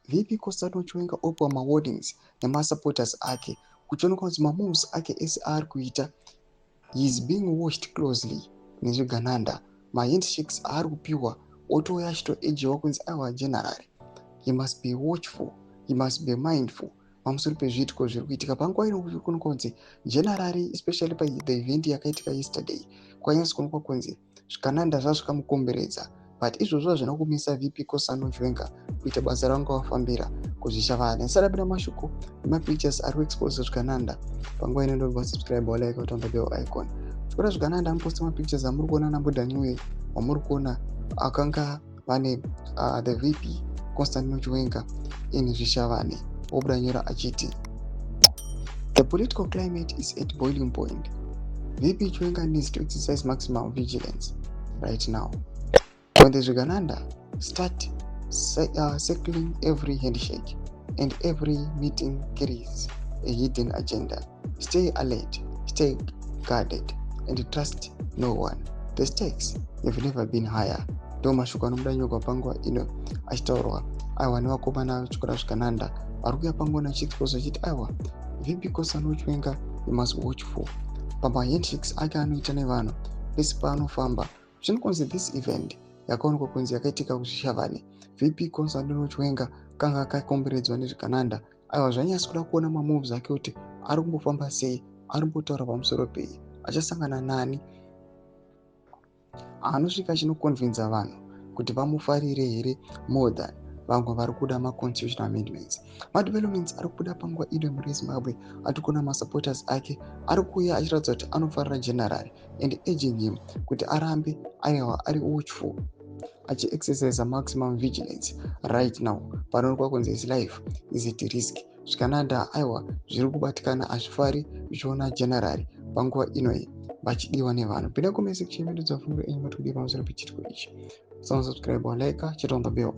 VP Constantino Chiwenga opiwa mawarnings nemasupporters ake, kuchionekwa kunzi mamoves ake ese aari kuita, he is being watched closely nezvigananda. Mahandshakes aari kupiwa, otouya achitoejewa kunzi aiwa, general, he must be watchful, he must be mindful pamusoro pezviitiko zviri kuitika panguva ino. Kuonekwa kunzi general, especially pathe event yakaitika yesterday, kwanyatso kuonekwa kunzi zvigananda zvazvikamukomberedza, but izvozvo hazvina kumisa VP Constantino Chiwenga kuita basa ravanga vafambira kuZvishavane. Ndisadapinda mashoko nemapictures ari kuexpose zvigananda panguva ino, ndobva subscribe, walike, waturn on the bell icon. Chikora zvigananda anoposta mapictures amuri kuona nambuda wamuri kuona akanga vane the VP Constantino Chiwenga in Zvishavane. Obuda nyora achiti, "The political climate is at boiling point. VP Chiwenga needs to exercise maximum vigilance right now. When the Zvigananda start circling, every handshake and every meeting carries a hidden agenda. Stay alert, stay guarded and trust no one. The stakes have never been higher." Ndo mashoko anobuda nyogwa panguva ino achitaurwa, aiwa, nevakomana vechikora zvigananda vari kuuya panguva nachiexpose vachiti aiwa, VP Constantino Chiwenga, you must watch for pamahandshakes ake anoita nevanhu pese paanofamba. Zvinokunzi this event yakaonekwa kunzi yakaitika kuZvishavane, VP Constantino Chiwenga kanga akakomberedzwa nezvigananda. Aiwa, zvanyatsi kuda kuona mamoves ake kuti ari kumbofamba sei, ari kumbotaura pamusoro pei, achasangana nani, anosvika achinoconvinza vanhu kuti vamufarire here more than vamwe vari kuda maconstitutional amendments. Madevelopments ari kubuda panguva ino muri Zimbabwe, ati kuona masupporters ake ari kuuya achiratidza kuti anofarira general and urging him kuti arambe, aiwa, ari watchful, achiexercise maximum vigilance right now. Panoonekwa kunzi his life is at risk. Zvikananda, aiwa, zviri kubatikana, hazvifari zvichiona general panguva inoi vachidiwa nevanhu. Pinda comment section yedu, dzafungura enyu, mati kudii pamusoro pechiitiko ichi? Subscribe, like, chit on the bell.